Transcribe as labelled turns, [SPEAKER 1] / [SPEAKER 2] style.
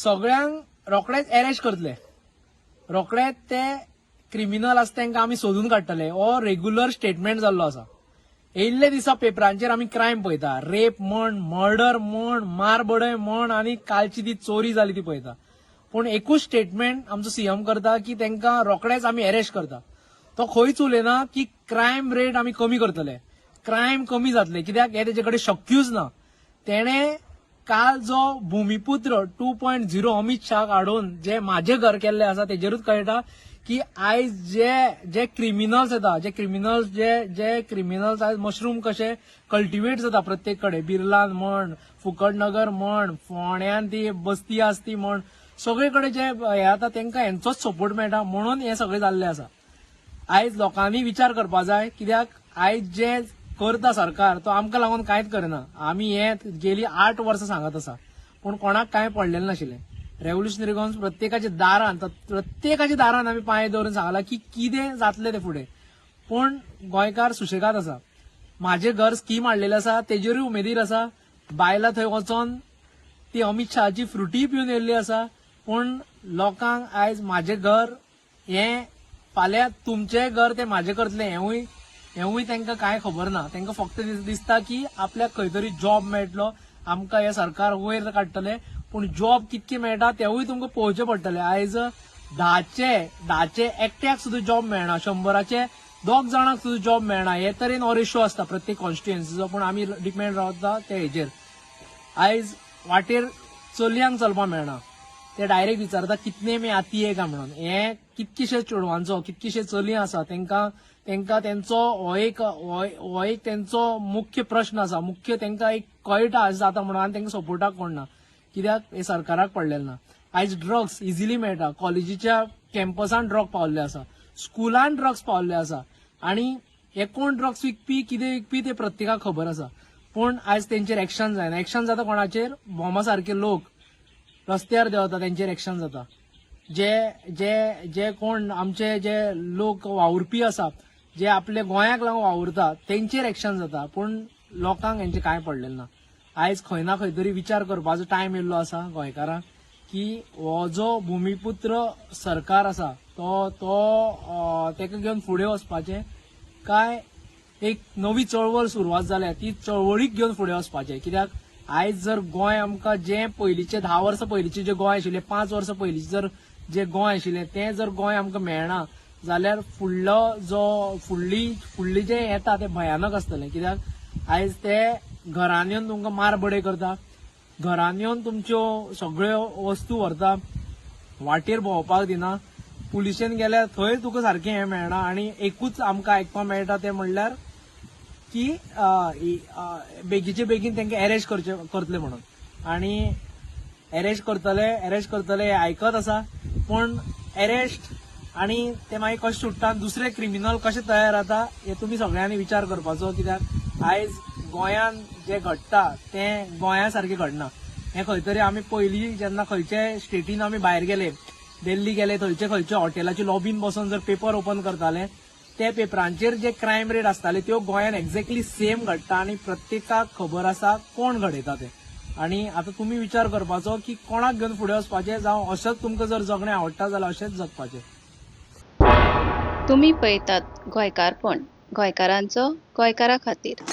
[SPEAKER 1] सगळ्यांक रोखडेच अरेस्ट करतले, रोखडेच ते क्रिमिनल आसा तांकां आमी सोदून काडटले. हो रेगुलर स्टेटमेंट जाल्लो आसा. येयल्ले दिसा पेपरांचेर आमी क्रायम पळयता, रेप म्हण, मर्डर म्हण, मार बडय म्हण, आनी कालची ती चोरी जाली ती पळयता. पूण एकूच स्टेटमेंट आमचो सीएम करता की तांकां रोखडेच आमी अरेस्ट करता. तो खंयच उलयना की क्रायम रेट आमी कमी करतले, क्रायम कमी जातले, कित्याक हे तेजे कडेन शक्यूच ना. तेणे काल जो भूमिपुत्र 2.0 अमित शाहक हाडून जे माझे घर केल्ले आसा, तेजेरूच कळटा की आयज जे जे क्रिमिनल्स येता, जे क्रिमिनल्स जे जे क्रिमिनल्स आयज मशरूम कशे कल्टिवेट जाता प्रत्येक कडेन, बिर्लान म्हण, फुकटनगर म्हण, फोंड्यान ती बस्ती आसा ती म्हण, सगळे कडेन जे हे आता तांकां हेंचोच सपोर्ट मेळटा, म्हणून हे सगळें जाल्लें आसा. आयज लोकांनी विचार करपा जाय, कित्याक आयज जे करता सरकार तो आमकां लागून कांयच करना. आमी हे गेली 8 वर्सां सांगत आसा, पूण कोणाक कांय पडलेलें नाशिल्लें. रेव्होल्युशनरी गोवन्स प्रत्येकाच्या दारान आमी पांय दवरून सांगलां की कितें जातलें तें फुडें. पूण गोंयकार सुशेगाद आसा. माझे घर स्कीम हाडलेली आसा, तेजेरूय उमेदीर आसा. बायलां थंय वचोन ती अमित शहाची फ्रुटी पिवन येयल्ली आसा. पूण लोकांक आयज माझे घर हें फाल्यां तुमचें घर ते माझे करतले, हेंवूय तांकां कांय खबर ना. तांकां फक्त दिसता की आपल्याक खंय तरी जॉब मेळटलो, आमकां हें सरकार वयर काडटले. पूण जॉब कितके मेळटा तेवूय तुमकां पळोवचें पडटलें. आयज 10चे एकट्याक सुद्दां जॉब मेळना, 100चे दोग जाणांक सुद्दां जॉब मेळना. हे तरेन हो रेशो आसता प्रत्येक कॉन्स्टिट्युएन्सीचो, पूण आमी डिपेंड रावता ते हेजेर. आयज वाटेर चलयांक चलपाक मेळना. ते डायरेक्ट विचारता, "कितने में आती है?" का म्हणून. हे कितकेशे चेडवांचो, कितकेशे चलयां आसा, तांकां तेंचो हो एक तेंचो मुख्य प्रश्न आसा. मुख्य तांकां एक कळटा अशें जाता म्हणून, आनी तांकां सपोर्टाक कोण ना, कित्याक हे सरकाराक पडलेलें ना. आयज ड्रग्स इजिली मेळटा. कॉलेजीच्या कॅम्पसान ड्रग पावल्ले आसा, स्कुलान ड्रग्स पावल्ले आसा. आनी हे कोण ड्रग्स विकपी, कितें विकपी, ते प्रत्येकाक खबर आसा. पूण आयज तेंचेर एक्शन जायना. एक्शन जाता कोणाचेर? बॉमा सारके लोक रस्त्यार देंवता तेंचेर एक्शन जाता. जे जे जे कोण आमचे जे लोक वावुरपी आसा, जे आपले गोंयाक लागून वावुरता, तेंचेर एक्शन जाता. पूण लोकांक हेंचें कांय पडलेलें ना. आयज खंय ना खंय तरी विचार करपाचो टायम येयल्लो आसा गोंयकारांक की हो जो भूमिपुत्र सरकार आसा तो तो तेका घेवन फुडें वचपाचें काय एक नवी चळवळ सुरवात जाल्या ती चळवळीक घेवन फुडें वचपाचें? कित्याक आयज जर गोंय आमकां जें पयलींचें, 10 वर्सां पयलींचें जें गोंय आशिल्लें, 5 वर्सां पयलींचें जर जें गोंय आशिल्लें, तें जर गोंय आमकां मेळना जाल्यार फुडलो जो फुडली फुडली जें येता तें भयानक आसतलें. कित्याक आयज ते घरान येवन तुमकां मार बडय करता, घरान येवन तुमच्यो सगळ्यो वस्तू व्हरता, वाटेर भोंवपाक दिना. पुलिशेन गेल्यार थंय तुका सारकें हें मेळना. आनी एकूच आमकां आयकपाक मेळटा तें म्हणल्यार की बेगीचे बेगीन तांकां अरेस्ट करचे करतले म्हणून. आनी अरेस्ट करतले, अरेस्ट करतले हे आयकत आसा. पूण अरेस्ट आनी ते मागीर कशे सुट्टा आनी दुसरे क्रिमिनल कशे तयार जाता, हे तुमी सगळ्यांनी विचार करपाचो. कित्याक आयज गोंयान जें घडटा तें गोंया सारकें घडना. हें खंय तरी आमी पयलीं जेन्ना खंयचे स्टेटीन आमी भायर गेले, दिल्ली गेले, थंयचे खंयच्या हॉटेलाच्या लॉबीन बसून जर पेपर ओपन करताले, ते पेपरांचेर जे क्रायम रेट आसताले त्यो गोंयान एक्झॅक्टली सेम घडटा. आनी प्रत्येकाक खबर आसा कोण घडयता ते. आनी आतां तुमी विचार करपाचो की कोणाक घेवन फुडें वचपाचें, जावं अशेंच तुमकां जर जगणें आवडटा जाल्यार अशेंच जगपाचें.
[SPEAKER 2] तुमी पळयतात गोंयकारपण, गोंयकारांचो गोंयकारा खातीर.